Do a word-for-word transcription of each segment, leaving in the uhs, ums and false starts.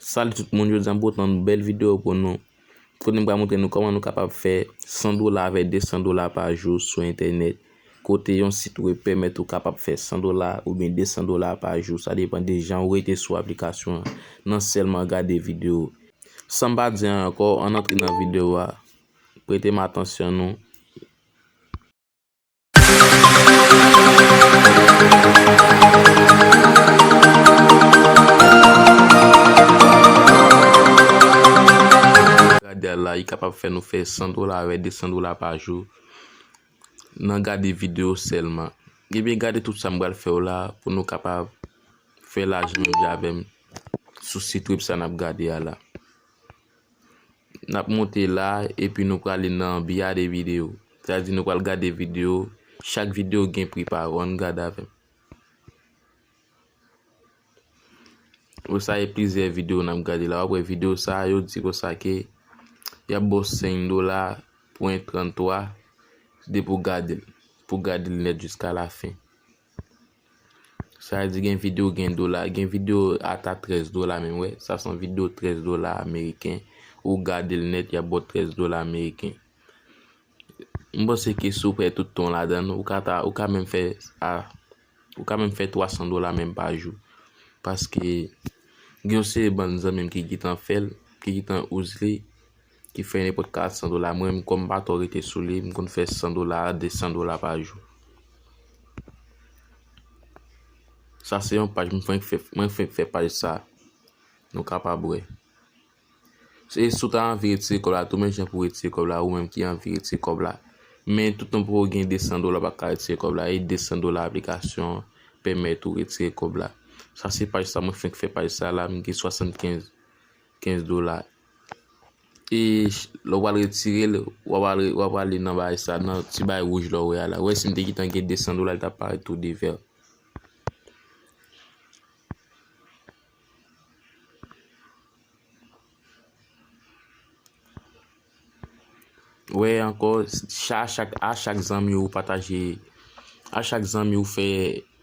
Salut tout moun, jodi a m pote yon bèl videyo pou nou. Kote m pral montre nou kòman nou kapab fè san dola avèk de san dola pa jou sou entènèt. Kote yon sit web pèmèt ou kapab fè san dola oubyen de san dola pa jou, sa depann de jan ou rete sou aplikasyon an, nan sèlman gade videyo. San m pa di anyen ankò, ann antre nan videyo a. Prete m atansyon nou. Gade a la, li kapab fè nou fè san dola avèk de san dola pa jou nan gade videyo sèlman. Ebyen, gade tout sa m pral fè w la pou nou kapab fè lajan menm jan avè m sou sit web sa n ap gade a la. N ap monte la, epi nou prale nan biya de videyo. Sa vle di nou pral gade videyo. Chak videyo gen pri pa yo. Ann gade avè m. Ou sa e plizyè videyo n ap gade la. W ap wè videyo sa, yo di konsa ke y ap ba w senk dola pwen tranntwa depi w gade l. Pou w gade l nèt jiska lafen. Sa vle di gen videyo gen dola, gen videyo ata trèz dola menm, wè. Sa se yon videyo trèz dola ameriken. Ou gade l nèt, y ap ba w trèz dola ameriken. M panse ke si w pran tout tan w ladan l, ou ka ta, ou ka menm fè a, ou ka menm fè twa san dola menm pa jou. Paske gen yon seri bann zanmi m ki gentan fè l, ki gentan use li, ki fè nenpòt kat san dola. Mwen menm, kòm m pa twò rete sou li, m konn fè san dola a de san dola pa jou. Sa se yon paj, mwen fenk fè, mwen fenk fè paj sa. Nou kapab wè. E si w ta anvi retire kòb la, tou menm jan pou retire kòb la, ou menm ki anvi retire kòb la. Men tout tan pou w gen de san dola, w pa ka retire kòb la, e de san dola aplikasyon an pèmèt ou retire kòb la. Sa se paj sa, mwen fenk fè paj sa la, m gen swasannkenz, kenz dola. E lè w pral retire l, w ap ale, w ap ale nan bagay sa, nan ti bagay wouj la w wè a la. Ou wè si m te gentan gen de san dola, li t ap parèt tou de vè. Wè ankò, cha-, a chak, a chak zanmi ou pataje, a chak zanmi ou fè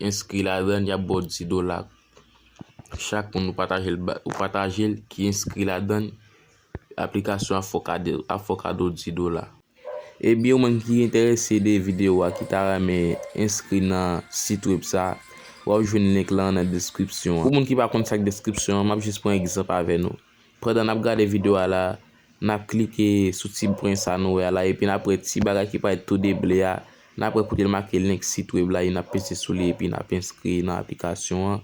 enskri ladan l, y ap ba w dis dola. Chak moun ou pataje l, ba- ou pataje l ki enskri ladan l, aplikasyon an fè w kado, ap fè w kado dis dola. Ebyen, ou menm ki enterese de videyo a, ki ta renmen enskri nan sit web sa, w ap jwenn link lan nan deskripsyon an. Pou moun ki pa konn sa k deskripsyon an, m ap jis pran egzanp avè nou. Pandan n ap gade videyo a la, n ap klike sou ti pwen sa nou wè a la, epi n ap wè ti bagay ki parèt tou de ble a, n ap wè kote l make link sit web la, e n ap peze sou li, epi n ap enskri nan aplikasyon an,